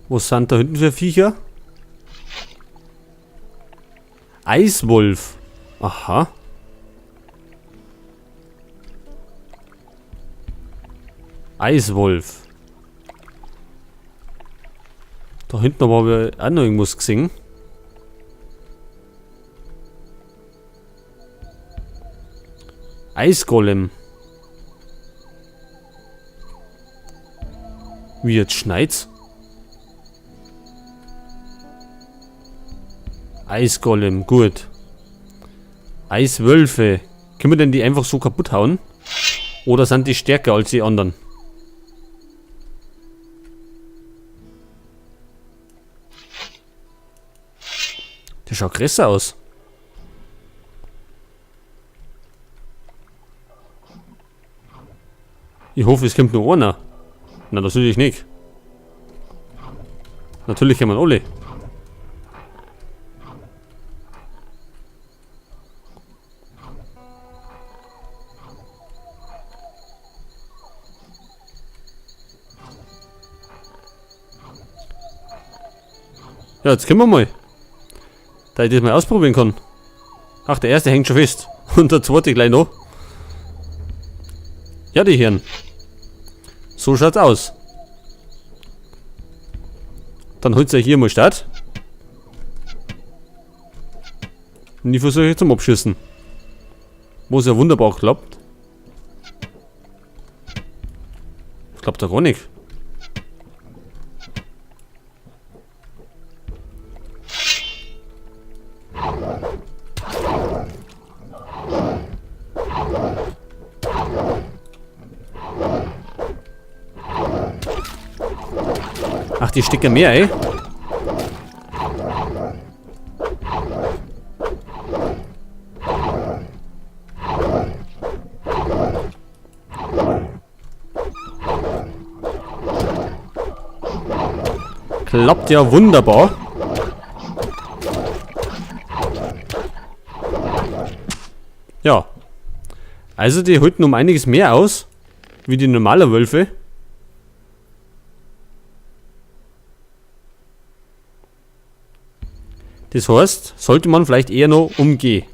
Was sind da hinten für Viecher? Eiswolf. Aha. Eiswolf. Da hinten haben wir auch noch irgendwas gesehen. Eisgolem. Wie jetzt schneit's? Eisgolem, gut. Eiswölfe. Können wir denn die einfach so kaputt hauen? Oder sind die stärker als die anderen? Der schaut größer aus. Ich hoffe, es kommt nur einer. Na, natürlich nicht. Natürlich kommen alle. Ja, jetzt können wir mal. Da ich das mal ausprobieren kann. Ach, der erste hängt schon fest. Und der zweite gleich noch. Ja, die Herren. So schaut's aus. Dann holt's euch hier mal statt. Und ich versuche zum Abschießen. Wo es ja wunderbar klappt. Das klappt ja gar nicht. Ach, die stecken mehr, ey. Klappt ja wunderbar. Ja. Also die halten um einiges mehr aus, wie die normalen Wölfe. Das heißt, sollte man vielleicht eher noch umgehen.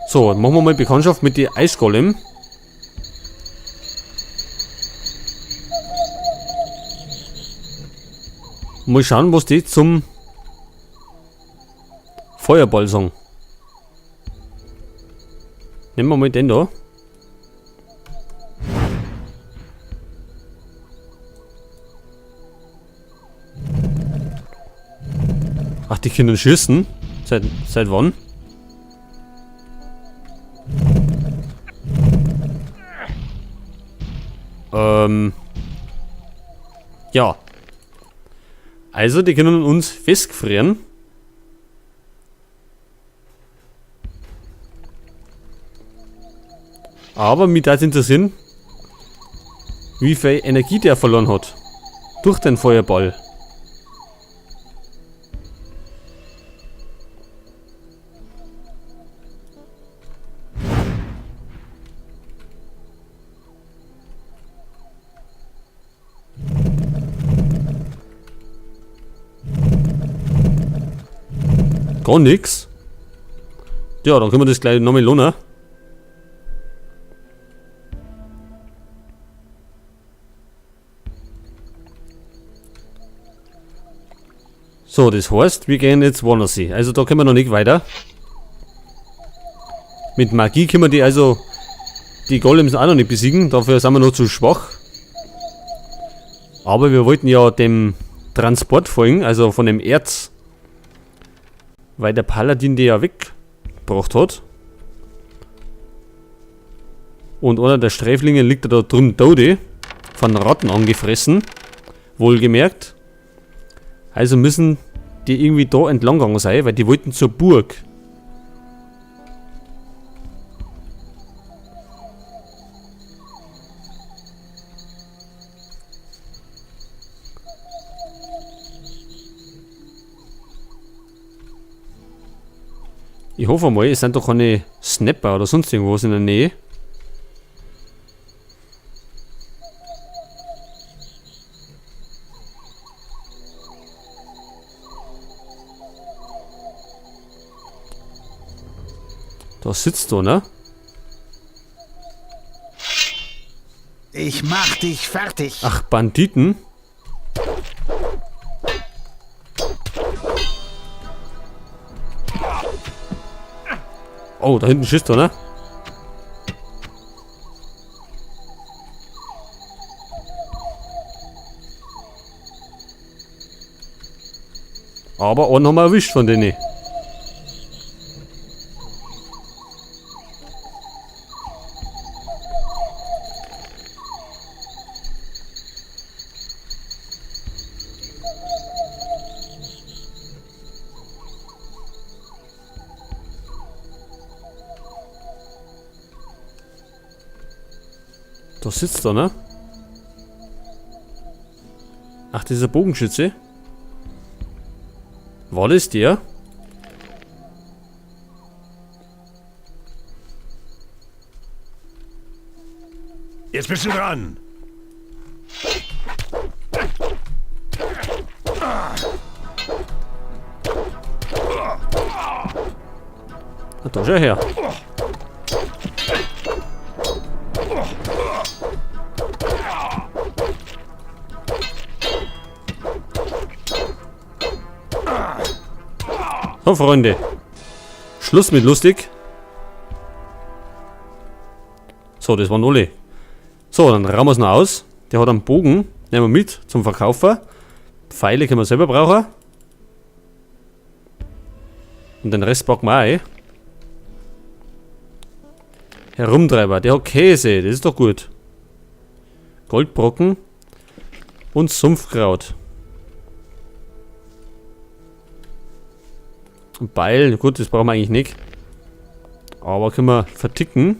So, machen wir mal Bekanntschaft mit den Eisgolem. Mal schauen, was die zum Feuerball sagen. Nehmen wir mal den da. Ach, die können schießen. Seit wann? Ja. Also, die können uns festgefrieren. Aber mich würde interessieren, wie viel Energie der verloren hat. Durch den Feuerball. Gar nix. Ja, dann können wir das gleich nochmal lohnen. So, das heißt, wir gehen jetzt woanders hin. Also da können wir noch nicht weiter. Mit Magie können wir die also die Golems auch noch nicht besiegen. Dafür sind wir noch zu schwach. Aber wir wollten ja dem Transport folgen, also von dem Erz. Weil der Paladin die ja weggebracht hat. Und einer der Sträflinge liegt da drüben tot, von Ratten angefressen. Wohlgemerkt. Also müssen die irgendwie da entlang gegangen sein, weil die wollten zur Burg. Ich hoffe mal, es sind doch keine Snapper oder sonst irgendwas in der Nähe. Da sitzt du, ne? Ich mach dich fertig. Ach, Banditen. Oh, da hinten schießt er, ne? Aber einen haben wir erwischt von denen. Da sitzt er, ne? Ach, dieser Bogenschütze. War das der? Jetzt bist du dran. Na, da schau her. So, Freunde. Schluss mit lustig. So, das waren alle. So, dann raumen wir's noch aus. Der hat einen Bogen. Nehmen wir mit zum Verkaufen. Pfeile können wir selber brauchen. Und den Rest packen wir auch ein. Herumtreiber, der hat Käse, das ist doch gut. Goldbrocken und Sumpfkraut. Ein Beil, gut, das brauchen wir eigentlich nicht. Aber können wir verticken.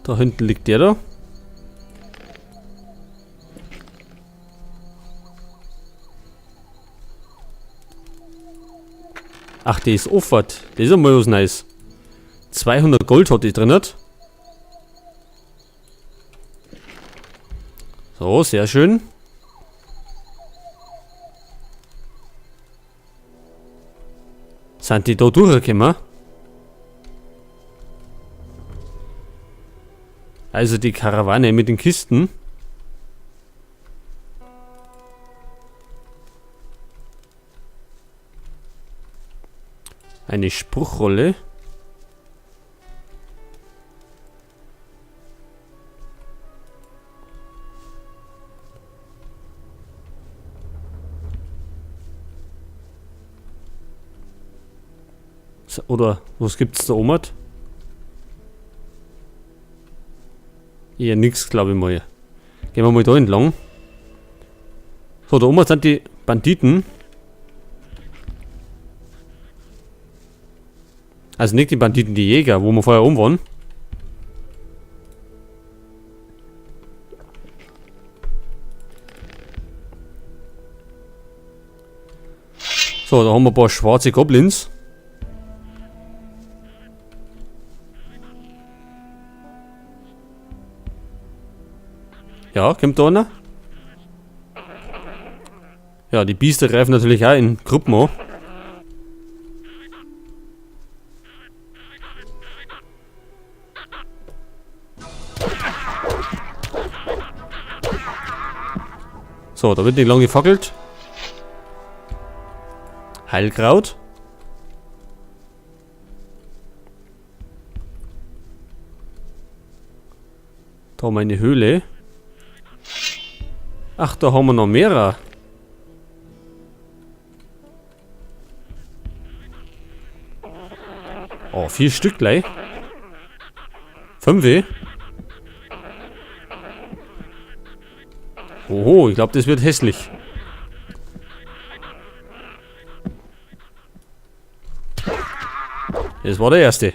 Da hinten liegt der da. Ach, die ist offen. Das ist ja mal was Neues. 200 Gold hat die drin. So, sehr schön. Sind die da durchgekommen? Also die Karawane mit den Kisten. Eine Spruchrolle. So, oder was gibt's da oben? Eher nix, glaub ich mal. Gehen wir mal da entlang. So, da oben sind die Banditen. Also nicht die Banditen, die Jäger, wo wir vorher oben waren. So, da haben wir ein paar schwarze Goblins. Ja, kommt da einer? Ja, die Biester greifen natürlich auch in Gruppen an. So, da wird nicht lange gefackelt. Heilkraut. Da haben wir eine Höhle. Ach, da haben wir noch mehrere. Oh, 4 Stück gleich. 5. Oho, ich glaub, das wird hässlich. Das war der erste.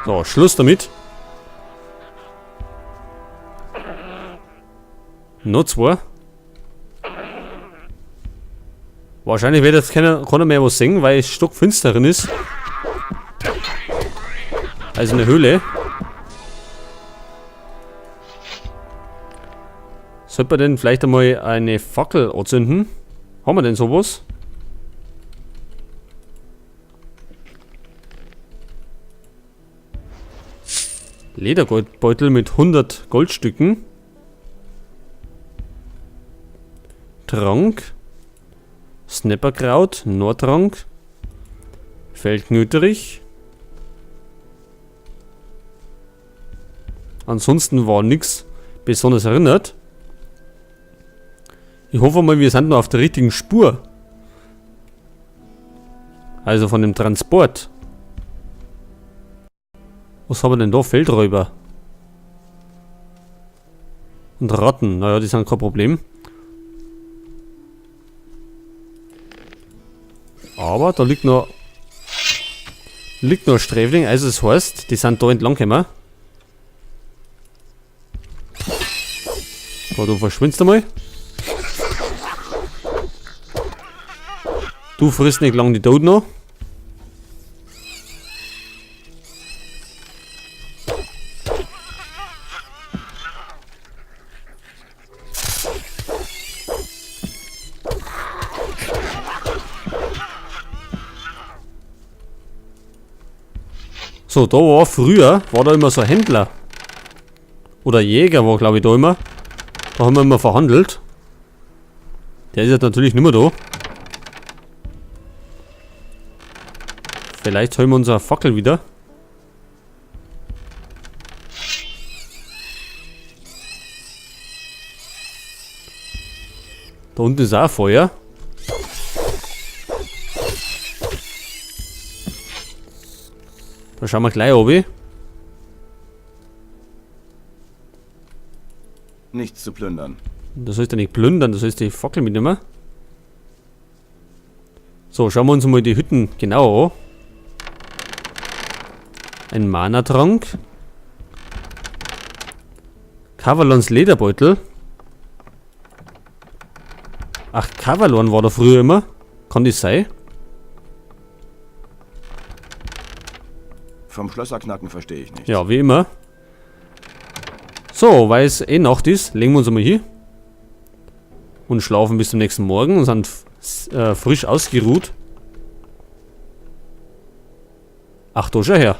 So, Schluss damit. Noch 2. Wahrscheinlich wird jetzt keiner mehr was sehen, weil es stockfinster drin ist. Also eine Höhle. Sollte man denn vielleicht einmal eine Fackel anzünden? Haben wir denn sowas? Ledergoldbeutel mit 100 Goldstücken. Trank. Snapperkraut, Nordtrank. Feldknöterich. Ansonsten war nix besonders erinnert. Ich hoffe mal, wir sind noch auf der richtigen Spur. Also von dem Transport. Was haben wir denn da? Feldräuber. Und Ratten. Naja, die sind kein Problem. Aber da liegt noch ein Sträfling. Also das heißt, die sind da entlang gekommen. So, du verschwindest einmal. Du frisst nicht lang die Toten noch. So, da war früher, war da immer so ein Händler. Oder Jäger war, glaub ich, da immer. Da haben wir immer verhandelt. Der ist jetzt natürlich nicht mehr da. Vielleicht holen wir unsere Fackel wieder. Da unten ist auch ein Feuer. Da schauen wir gleich runter. Nichts zu plündern. Das sollst du nicht plündern, das sollst du die Fackel mitnehmen. So, schauen wir uns mal die Hütten genauer an. Ein Mana-Trank. Cavalons Lederbeutel. Ach, Cavalon war da früher immer. Kann das sein? Vom Schlösserknacken verstehe ich nichts. Ja, wie immer. So, weil es eh Nacht ist, legen wir uns einmal hier. Und schlafen bis zum nächsten Morgen und sind frisch ausgeruht. Ach, da schau her.